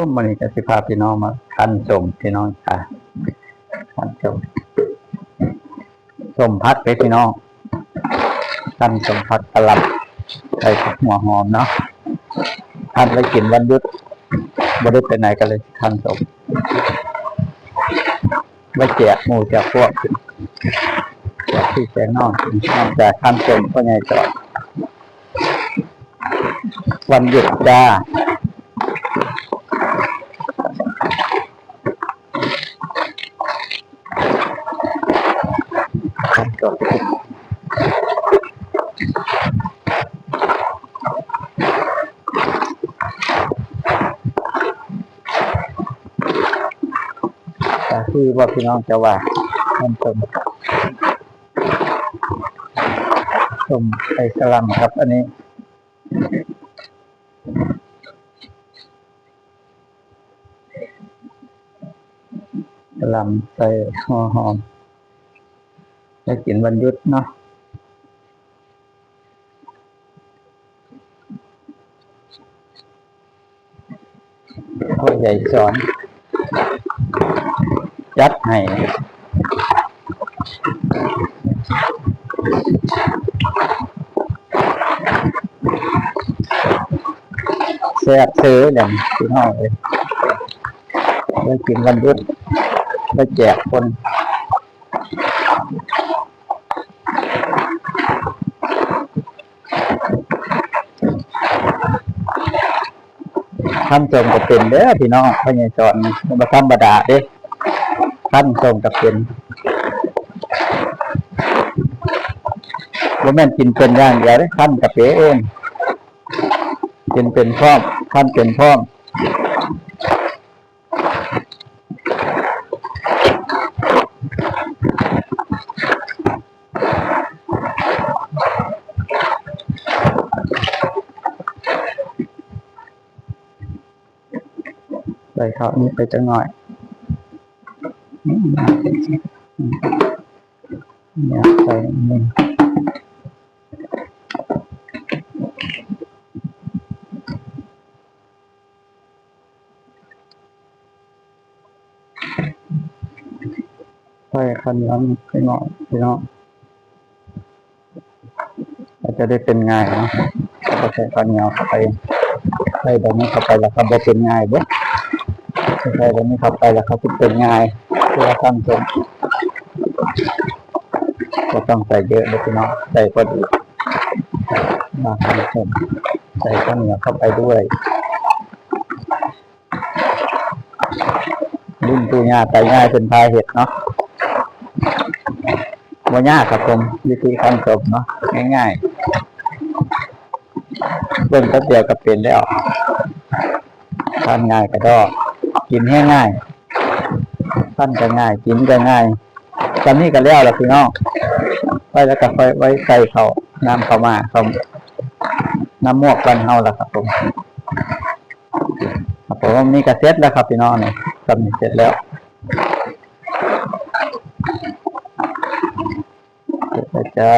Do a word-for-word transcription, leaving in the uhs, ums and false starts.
ผมมื้อนี้ก็สิพาพี่น้องมาคั่นส้มพี่น้องจ้า คั่นส้ม ส้มผักเด้อพี่น้อง คั่นส้มผักกะหล่ำ ใส่ผักหัวหอมเนาะ คั่นไว้กินวันหยุด บ่ได้ไปไหนก็เลยคั่นส้ม ไว้แจกหมู่แจกพวก แจกพี่แจกน้อง นอกจากคั่นส้มพ่อใหญ่จอด วันหยุดจ้า ก็คือว่าพี่น้องจะว่า มันต้ม ต้มไอ้กะหล่ำครับ อันนี้ กะหล่ำใส่หัวหอม ได้กินวันหยุดเนาะ พ่อใหญ่สอน จัดให้ แซ่บเซยแหละพี่น้องเอ้ย ไว้กินวันหยุด ไว้แจกคน คั่นส้มก็เป็นเด้อพี่น้อง พ่อใหญ่สอน บ่ธรรมดาเด้ คั่นส้มก็เป็น บ่แม่นกินเป็นอย่างเดียวเด้ คั่นก็เป็น กินเป็นพร้อม คั่นเป็นพร้อม ใส่ข้าวนี้ไปจักหน่อย อืม เนี่ย ใส่นิดนึง ใส่ข้าวเหนียวไปหน่อยพี่น้อง อาจจะได้เป็นง่ายเนาะ ก็ใส่ข้าวเหนียวเข้าไป ใส่แบบนี้เข้าไปแล้วก็บ่เป็นง่ายเด้ ใส่แบบนี้เข้าไปแล้วก็สิเป็นง่าย คือว่าท่านผู้ชม ก็ต้องใส่เยอะเลยพี่น้อง ใส่พอดี มาท่านผู้ชม ใส่ข้าวเหนียวเข้าไปด้วย รุ่นปู่ย่าตายายเพิ่นพาเฮ็ดเนาะ บ่ยากครับผม วิธีการต้มเนาะ ง่ายๆ เบิ่งแป๊บเดียวก็เป็นแล้ว ทานง่ายกะด้อ กินแฮงง่าย ทานก็ง่าย กินก็ง่าย ส่ำนี้ก็แล้วล่ะพี่น้อง ไว้แล้วก็ค่อยไว้ใส่ข้าว น้ำข้าวหม่า ข้าว น้ำหมวกบ้านเฮาล่ะครับผม ครับผม นี่ก็เสร็จแล้วครับพี่น้อง นี่ ส่ำนี้เสร็จแล้ว เสร็จแล้วจ้า